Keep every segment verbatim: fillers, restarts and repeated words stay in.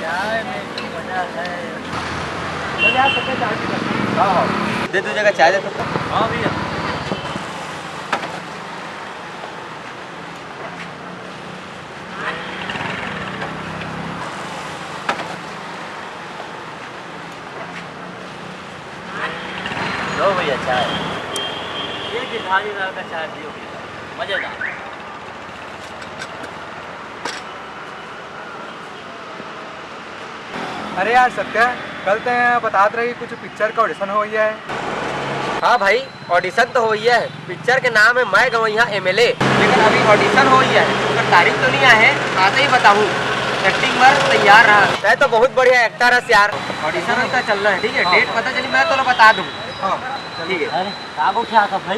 चाय में जो मजा है। चल यार, सबके चाय पी लेते हैं। हाँ, हाँ। दे, दो जगह चाय दे तो। हाँ भैया। लो भैया चाय। ये गिरधारी लाल का चाय पियो भैया, मजेदार। अरे यार सत्या, कल तैं बतात रहे कि कुछ पिक्चर का ऑडिशन होवइया है। हाँ भाई, ऑडिशन तो होवइया है। पिक्चर के नाम है मैं गवइया एमएलए, लेकिन अभी ऑडिशन होवइया है, ओकर तारीख तो नहीं आए है, आते ही बताहूँ। एक्टिंग बर तैयार रहा। तैं तो बहुत बढ़िया एक्टर हस यार। ऑडिशन का चल रहा है, ठीक है? हाँ, डेट हाँ। पता चली, मैं तोला बता दूँ। हाँ, चलो। ठीक है। अरे, का गोठियाथस भाई?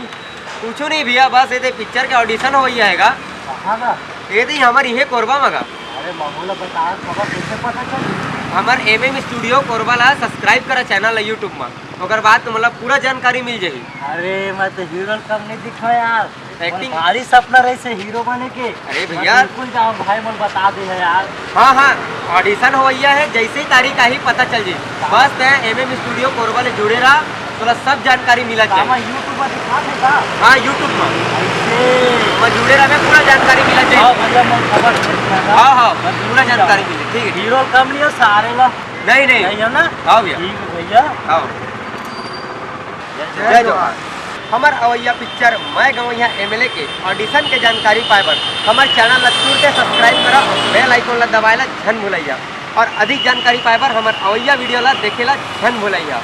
कुछ नहीं भैया, बस ये दे पिक्चर के ऑडिशन होवइया है गा। कहाँ का? ये दे हमर इहे कोरबा मा गा। अरे, मामू ला बता, खबर कैसे पता चली? हमर एमएम स्टूडियो कोरबा ला सब्सक्राइब करा चैनल ला YouTube मा, ओकर बाद तुमला पूरा जानकारी मिल जाही। अरे, मैं तो हीरो कम नहीं दिखा यार। एक्टिंग। मोर भारी सपना रहिसे हीरो बने के। अरे मैं भैया। बिल्कुल जाऊँ भाई, मोला बता दे है यार। हाँ, हाँ, ऑडिशन होवइया है, जैसे ही तारीख आही पता चल जाही। बस तैं एमएम स्टूडियो कोरबा ले जुड़े रहा, तोला सब जानकारी मिला का जाही। मैं YouTube में दिखा थे का? हाँ, YouTube में। ऐसे। मैं जुड़े रहा, पूरा जानकारी मिला जाही। हाँ भैया, मैं खबर भेज दूंगा। हाँ, हाँ, मैं पूरा बिल्कुल जानकारी जाऊँ। मिले, ठीक है। हीरो कम नहीं हो सारे ला। नहीं, नहीं। नहीं है ना? हाँ भैया। ठीक है भैया। हाँ। जय जय जोहार। जोहार। हमर अवइया पिक्चर मैं गवइया एमएलए के ऑडिशन के जानकारी पाए बर हमर चैनल ला तुरते सब्सक्राइब करा, बेल आइकन ला दबाए ला झन भुलइया, और अधिक जानकारी पाए बर हमर अवइया वीडियो ला देखे ला झन भुलइया।